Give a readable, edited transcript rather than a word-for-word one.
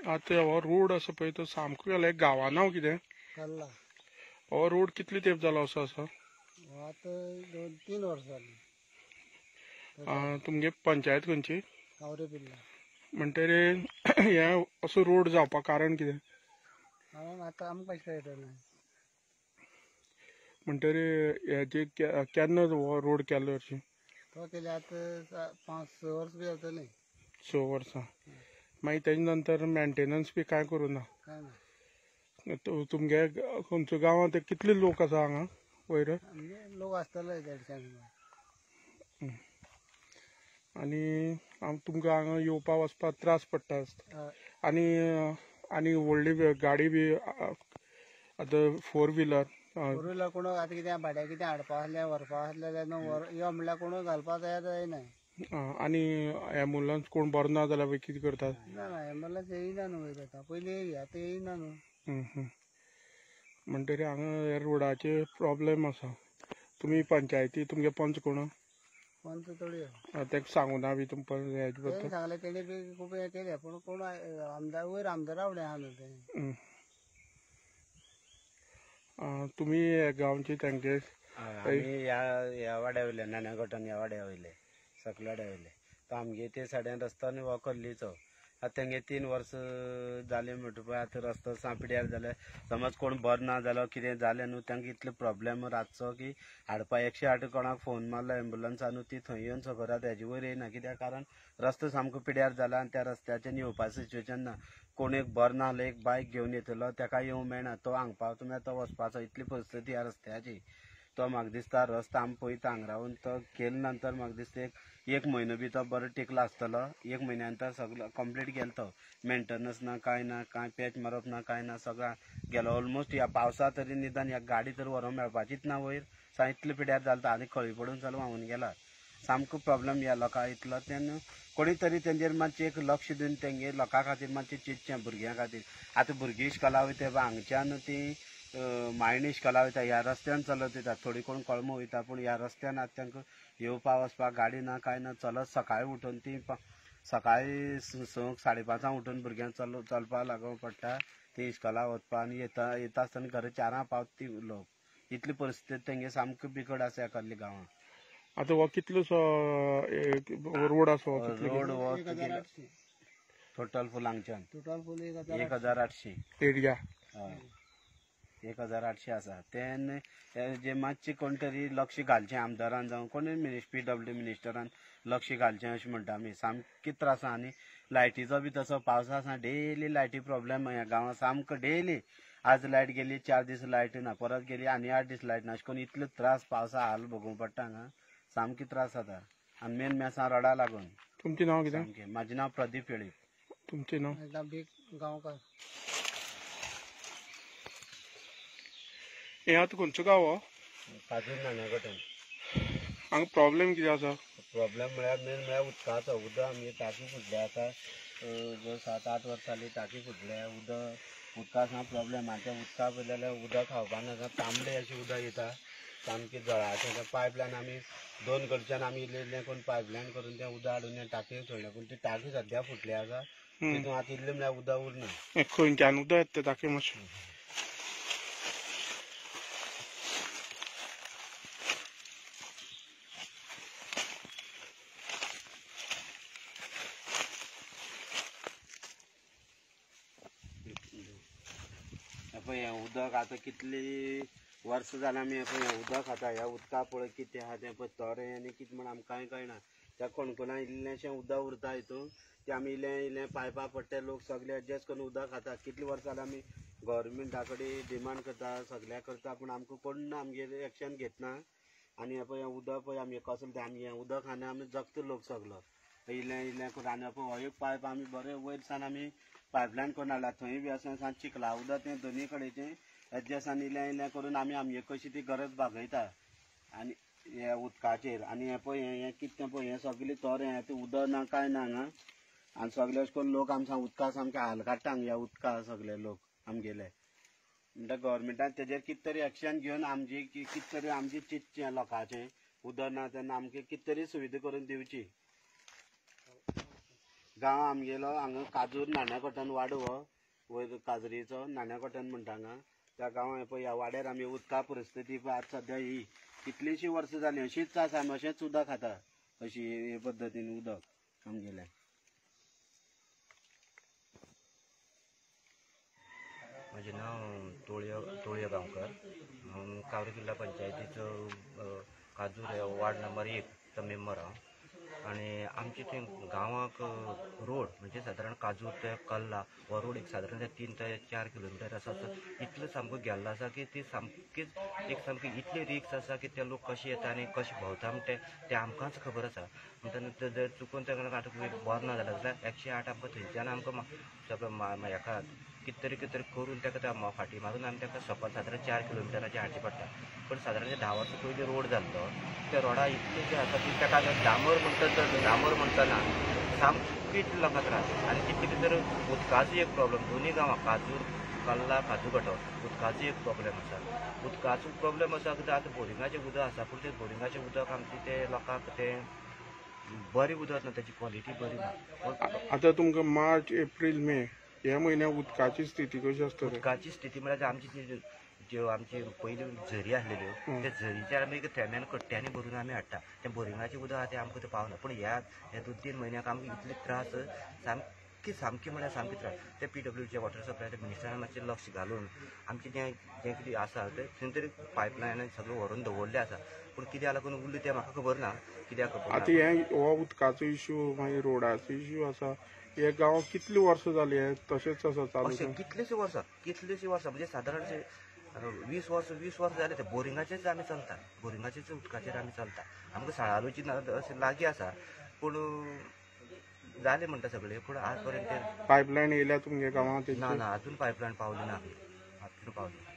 आतां हो रोड आसा पळय तो सामको गेला गांवां कितें कल्ला. हो रोड कितले तेंप जालो असो आसा? आतां 2-3 वर्सां जालीं. तुमगे पंचायत खंयची? कावरे पिल्ला. म्हणटरी हे असो रोड जावपाक कारण कितें? कारण आतां आमकां कशें कळटलें. म्हणटरी हेजे केन्ना हो रोड केल्लो अशें? तो केले आतां 5-6 वर्सां बी जातलीं. 6 वर्सां. मागीर तेजे नंतर मेंटेनन्स बी कांय करूं ना? कांय ना. तुमगे खंयच्या गांवांत कितले लोक आसा हांगा वयर? लोक आसतले 150. आनी तुमकां हांगा येवपा वचपाक त्रास पडटा आसता. आनी आनी व्हडली गाडी बी आतां फोर व्हिलर कोण आतां कितें भाड्या कितें हाडपा आसलें व्हरपा आसलें जाल्यार न्हू यो म्हणल्यार कोण घालपा तयार जायना. आनी एम्बुलन्स कोण बरो ना जाल्यार कितें करतात? ना ना एम्बुलन्स येयना न्हू वयर आतां, पयलीं येयली आतां येयना न्हू. म्हणटरी हांगा रोडाचे प्रोब्लेम आसा. तुमी पंचायती तुमगे पंच कोण? पंच तोडयो. ताका सांगूना बी तुमकां हेजे बद्दल? सांगलें तेणी बी खूब हें केलें पूण कोण आमदार वयर आमदारा फुडें आहा न्हू तें. तुमी गांवचे तांचे? आमी ह्या वाड्या वयले नाण्या गटान ह्या वाड्या वयले सकल्या वाड्या वयले. तो आमगे ते सायडीन रस्तो न्ही हो कल्लीचो. आतां तेंगे 3 वर्सां जालीं म्हणटा पळय आतां रस्तो सा पिड्यार जाले. समज कोण बरो ना जालो कितें जालें न्हू तांकां इतलो प्रोब्लेम रातचो की हाडपा 108 कोणाक फोन मारलो एम्बुलन्सा न्हू ती थंय येवन सकयल हेजे वयर येयना. कित्याक कारण रस्तो सामको पिड्यार जाला आनी त्या रस्त्याचेर येवपा सिच्युएशन ना. कोण एक बरो ना जाल्यार एक बायक घेवन येतलो ताका येवंक मेळना, तो हांगा पावता म्हळ्यार तो वचपाचो. इतली परिस्थिती ह्या रस्त्याची. तो म्हाका दिसता रस्तो आमी पळयता हांगा रावन तो केले नंतर म्हाका दिसता एक म्हयनो बी तो बरो टिकलो आसतलो. 1 म्हयन्या नंतर सगलो कंप्लीट गेलो तो. मेंटेनन्स ना कांय ना, कांय पॅच मारप ना कांय ना, सगळो गेलो ऑलमोस्ट. ह्या पावसा तरी निदान ह्या गाडी तर व्हरूंक मेळपाचीच ना वयर. सा इतले पिड्यार जाता आनी खळी पडून सगळें व्हांवून गेला. सामको प्रोब्लेम ह्या लोकांक इतलो. तेन्ना कोणी तरी तेंचेर मातशें एक लक्ष दिवन तेंगे लोकां खातीर मातशें चिंतचें भुरग्यां खातीर. आतां भुरगीं इश्कोला वयता हांगच्यान ती मायणी इश्कोला वयता ह्या रस्त्यान चलत वयता. थोडीं कोण कळमो वयता पूण ह्या रस्त्यान आतां तांकां येवपा वचपाक गाडी ना कांय ना. चलत सकाळीं उठून ती सकाळीं 6 साडे 5 उठून भुरग्यांक चलपाक लागूंक पडटा ती इश्कोला वचपा. आनी येता येता आसतना घरा 4 पावता ती लोक. इतली परिस्थिती तेंगे सामकी बिकट आसा ह्या कल्ली गांवांत. आतां हो कितलोसो रोड आसा? रोड हो टोटल फूल हांगच्यान 1800 एरिया 1800 आसा. तेन्ना जे मातशें कोण तरी लक्ष घालचें आमदारान जावं कोणी PWD मिनिस्टरान लक्ष घालचें अशें म्हणटा आमी. सामकी त्रास आसा. आनी लायटीचो बी तसो पावसा आसा डेली लायटी प्रोब्लेम ह्या गांवांत सामको डेली. आज लायट गेली 4 दीस लायट ना, परत गेली आनी 8 दीस लायट ना. अशें करून इतले त्रास पावसा हाल भोगूंक पडटा हांगा. सामकी त्रास जाता. आनी मेन मेसां रडा लागून. तुमचें नांव कितें? म्हाजें नांव प्रदीप वेळीप. तुमचें नांव? गांवकार. हें आतां खंयचो गांव हो? काजूर नाण्या गटान. हांगा प्रोब्लेम कितें आसा? प्रोब्लेम म्हळ्यार मेन म्हळ्यार उदकाचो. उदक आमगे टाकी फुटल्या आतां 7-8 वर्सां जालीं टाकी फुटल्या. उदक उदका सांग प्रोब्लेम. आनी त्या उदका पळयलें जाल्यार उदक खावपा नाका, तांबडे अशें उदक येता सामकें जळाचें. त्या पायपलायन आमी 2 कडच्यान आमी इल्लें इल्लें करून पायपलायन करून तें उदक हाडून त्या टाकयेक सोडलें पूण ती टाकी सद्या फुटली आसा. तितून आतां इल्लें म्हळ्यार उदक उरना. खंयच्यान उदक येता तें टाकी मातशें? पळय हें उदक आतां कितली वर्सां जालीं आमी पळय हें उदक खाता. ह्या उदका पळय कितें आहा तें पळय तोरें आनी कितें म्हण आमकां कांय कळना. त्या कणकुणां इल्लेंशें उदक उरता हितून तें आमी इल्लें इल्लें पायपा पडटा. लोक सगळे एडजस्ट करून उदक खाता. कितलीं वर्सां जालीं आमी गव्हर्मेंटा कडेन डिमांड करता, सगळ्याक करता पूण आमकां कोण आमगेर एक्शन घेतना. आनी हें पळय हें उदक पळय आमगें कसलें तें आमगें उदक आनी आमी जगता लोक सगलो इल्लें इल्लें करून. आनी पळय हो एक पायप आमी बरें वयर सान आमी पायपलायन करून हाडला. थंय बी आसा सान चिखला उदक तें दोनूय कडेचें एडजस्ट आनी इल्लें इल्लें करून आमी आमगे कशी ती गरज भागयता आनी ह्या उदकाचेर. आनी हें पळय हें कितें तें पळय हें सगळें तोरें तें उदक ना कांय ना हांगा. आनी सगळे अशें करून लोक आमकां उदका सामकें हाल काडटा हांगा ह्या उदका सगळे लोक आमगेले. म्हणटा गव्हर्मेंटान तेजेर कितें तरी एक्शन घेवन आमची कितें तरी आमचें चिंतचें लोकांचें. उदक ना तेन्ना आमकां कितें तरी सुविधा करून दिवची. गांव आमगेलो हांगा काजूर नाण्याकोटन वाडो हो वयर काजरीचो नाण्याकोटन म्हणटा हांगा त्या गांवांत पळय ह्या वाड्यार आमी उदका परिस्थिती पळय आतां सद्या ही कितलींशीं वर्सां जालीं अशीच आसा, आमी अशेंच उदक खाता अशी हे पद्दतीन उदक आमगेलें. म्हजें नांव तोळयो गांवकर. हांव कावरी किल्ला पंचायतीचो काजूर वार्ड नंबर 1 चो मेंबर हांव. आनी आमचे थंय गांवाक रोड म्हणजे सादारण काजूर ते कल्ला हो रोड एक सादारण 3 ते 4 किलोमिटर आसा. इतलो सामको गेल्लो आसा की ती सामकीच एक सामकी इतली रिक्स आसा की ते लोक कशे येता आनी कशे भोंवता म्हणटा तें आमकांच खबर आसा. म्हणटा जर चुकून तांकां आतां बरो ना जाल्यार 108 आमकां थंयच्यान आमकां सगळें हेका कितें तरी कितें तरी करून ताका फाटी मारून आमी ताका सकयल सादारण 4 किलोमिटराचेर हाडचें पडटा. पूण सादारण 10 वर्सां पयलीं रोड जाल्लो त्या रोडा इतले जे आसा की ताका डांबर म्हणटा तर डांबर म्हणटना सामकी इतले लोकांक त्रास. आनी तितले भितर उदकाचो एक प्रॉब्लम दोनूय गांवां काजूर कल्ला काजूगटो उदकाचो एक प्रॉब्लम आसा. उदकाचो प्रॉब्लम आसा कित्याक आतां बोरिंगाचें उदक आसा पूण तें बोरिंगाचें उदक आमचें तें लोकांक तें बरें उदक ना, ताची क्वॉलिटी बरी ना. आतां तुमकां मार्च एप्रील मे ह्या म्हयन्याक उदकाची स्थिती कशी आसता? उदकाची स्थिती म्हळ्यार आमची ज्यो आमची पयलीं झरी आसलेल्यो त्या झरीच्या आमी थेंब्यान कट्ट्यांनी भरून आमी हाडटा. तें बोरिंगाचें उदक आहा तें आमकां तें पावना. पूण ह्या 2-3 म्हयन्याक आमकां इतले त्रास सामकी सामकी म्हळ्यार सामके त्रास. ते PWचे वॉटर सप्लाय ते मिनिस्टरान मातशें लक्ष घालून आमचें जें जें कितें आसा तें थंय तरी पायपलायन सगळें व्हरून दवरलें आसा. पूण कित्याक लागून उरलें तें म्हाका खबर ना, कित्याक खबर ना. आतां हें हो उदकाचो इश्यू मागीर रोडाचो इश्यू आसा, हे गांव कितली वर्सां जाली हे तशेंच आसा चालू? अशें कितलींशीं वर्सां, कितलींशीं वर्सां म्हणजे सादारण 20 वर्सां जालें ते बोरिंगाचेच आमी चलता, बोरिंगाचेच उदकाचेर आमी चलता. आमकां साळारूची अशें लागीं आसा पूण जालें म्हणटा सगळें, पूण आज पर्यंत पायपलायन येयल्या तुमगे गांवांत? ना ना, अजून पायपलायन पावली ना, अजून पावली.